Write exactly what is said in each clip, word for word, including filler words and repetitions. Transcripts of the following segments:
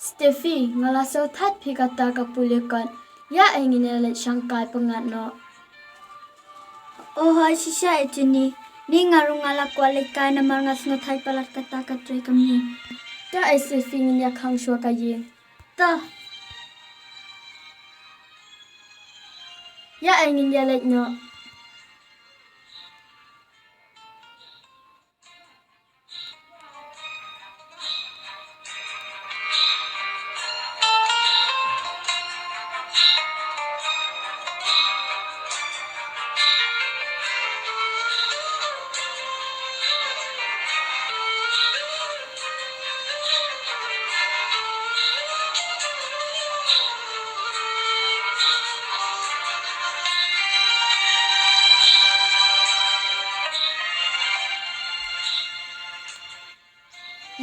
Steffi, nga la sngewthait phi kata ka pule kot. Ïa, ngin ïa leit shongkai pyngngad noh. O hooid shisha e Jenny. Ni nga ruh nga la kwah leit kai namar nga sngewthait palat kata ka trei kamni. To e Steffi, ngin ïa khang shuwa ka ïing. To. Ïa, ngin ïa leit noh.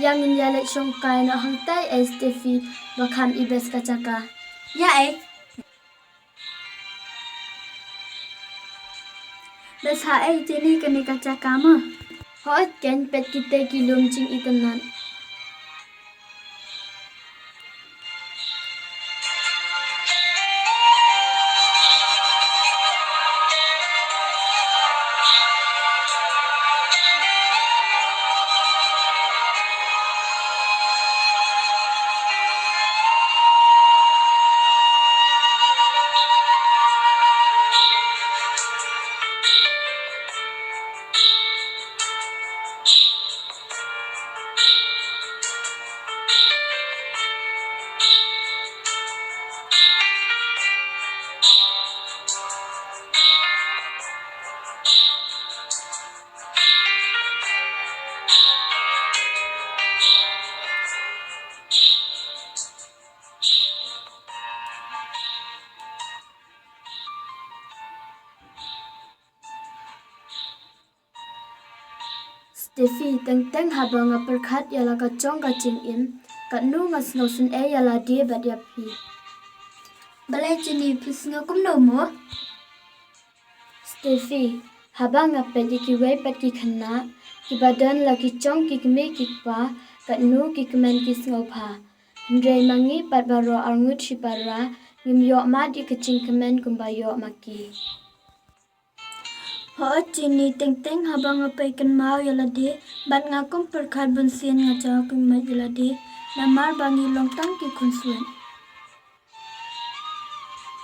Ïa, ngin ïa leit shongkai noh hangtai e Steffi, ba kham i best ka jaka. Ïa e. Best ha e Jenny kane ka jaka mo. Hooid, kan peit kita ki lum jingitynnad. Steffi, teng teng haba nga pyrkhat ïa la ka jong ka jingim, katno nga sngewsynei ïa lade bad ïa phi. Balei Jenny, phi sngew kumno mo? Steffi, haba nga peit ïa kiwei pat ki khynnah kiba don la ki jong ki kmie ki kpa, katno ki kmen ki sngewbha. Hynrei ma ngi pat baroh arngut shi para ngim ïoh mad ïa ka jingkmen kumba ïoh ma ki. Hooid Jenny, teng teng haba nga peit kynmaw ïa lade bad nga kum pyrkhat bunsien nga jaw kynmaw ïa lade namar ba ngi long tang ki khun sweet.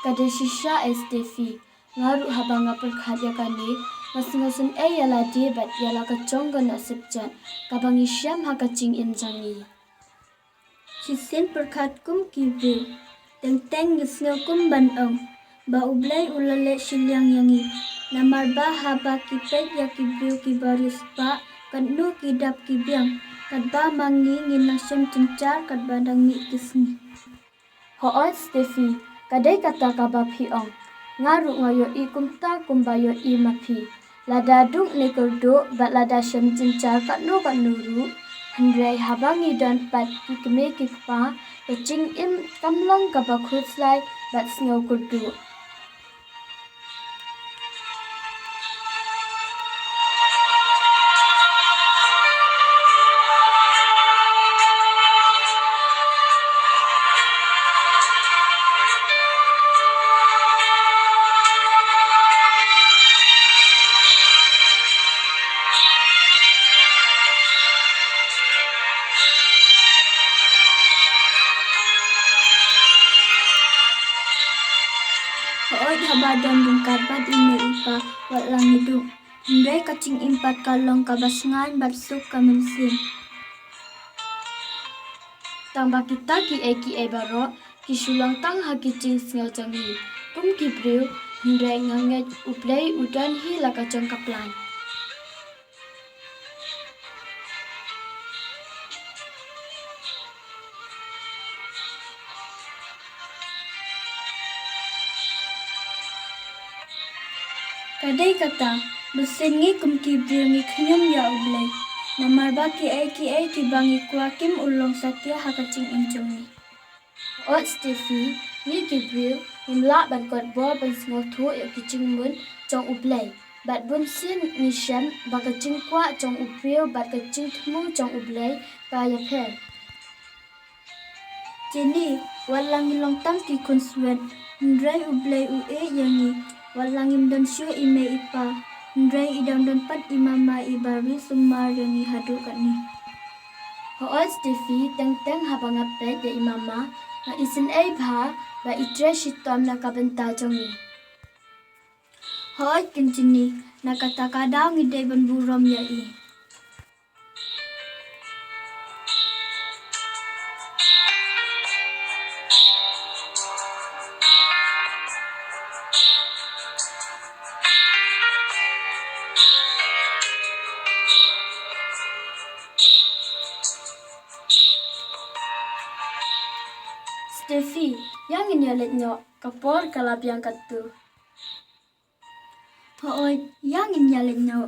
Ka dei shisha e Steffi, nga ruh haba nga pyrkhat ïa kane nga sngewsynei ïa lade bad ïa la ka jong ka nusip jait kaba ngi shem ha ka jingim jong ngi. Shisien pyrkhat kum ki briew, teng teng ngi sngew kum ban ong ba U Blei u la leh shiliang ïa ngi. Namar ba haba ki peit ïa ki briew kiba riewspah, katno ki dap ki biang, katba ma ngi ngin nang shem jynjar katba dang mih ki sngi. Hooid Steffi, ka dei kata kaba phi ong. Nga ruh nga ïohi kumta kumba ïohi ma phi. Lada duk ne kyrduh bad lada shem jynjar katno katno ruh, hynrei haba ngi don pat ki kmie ki kpa, ka jingim kam long kaba khuslai bad sngew kyrduh. Hooid haba don ryngkat bad i mei i pa wat la ngi duh. Hynrei ka jingim pat ka long kaba shngaiñ bad suk ka mynsiem. Tang ba kita kiei kiei baroh ki shu long tang ha ki jingsngew jong ngi kum ki briew, hynrei nga ngeit U Blei u don hi la ka jong ka plan. Ka dei kata, bun sien ngi kum ki briew ngi khñium ïa U Blei. Namar ba kiei kiei kiba ngi kwah kim u long satia ha ka jingim jong ngi. Ot Steffi, ngi ki briew ngim lah ban kot bor ban sngewthuh ïa ki jingmut jong U Blei. Bad bun sien ngi shem ba ka jingkwah jong u briew bad ka jingthmu jong U Blei ka ïapher. Jenny, wat la ngi long tang ki khun swet, hynrei U Blei u ïeit ïa ngi. Wat la ngim don shuh i mei i pa, hynrei i dang don pat i mama iba riewsumar ïa ngi haduh katne. Hooid Steffi, teng teng haba nga peit ïa i mama, nga isynei bha ba i trei shitom na ka bynta jong ngi. Hooid keiñ Jenny, na kata ka daw ngi dei ban burom ïa i. Steffi, ïa ngin ïaleit noh, ka por ka la biang katto. Hooid, ïa ngin ïaleit noh.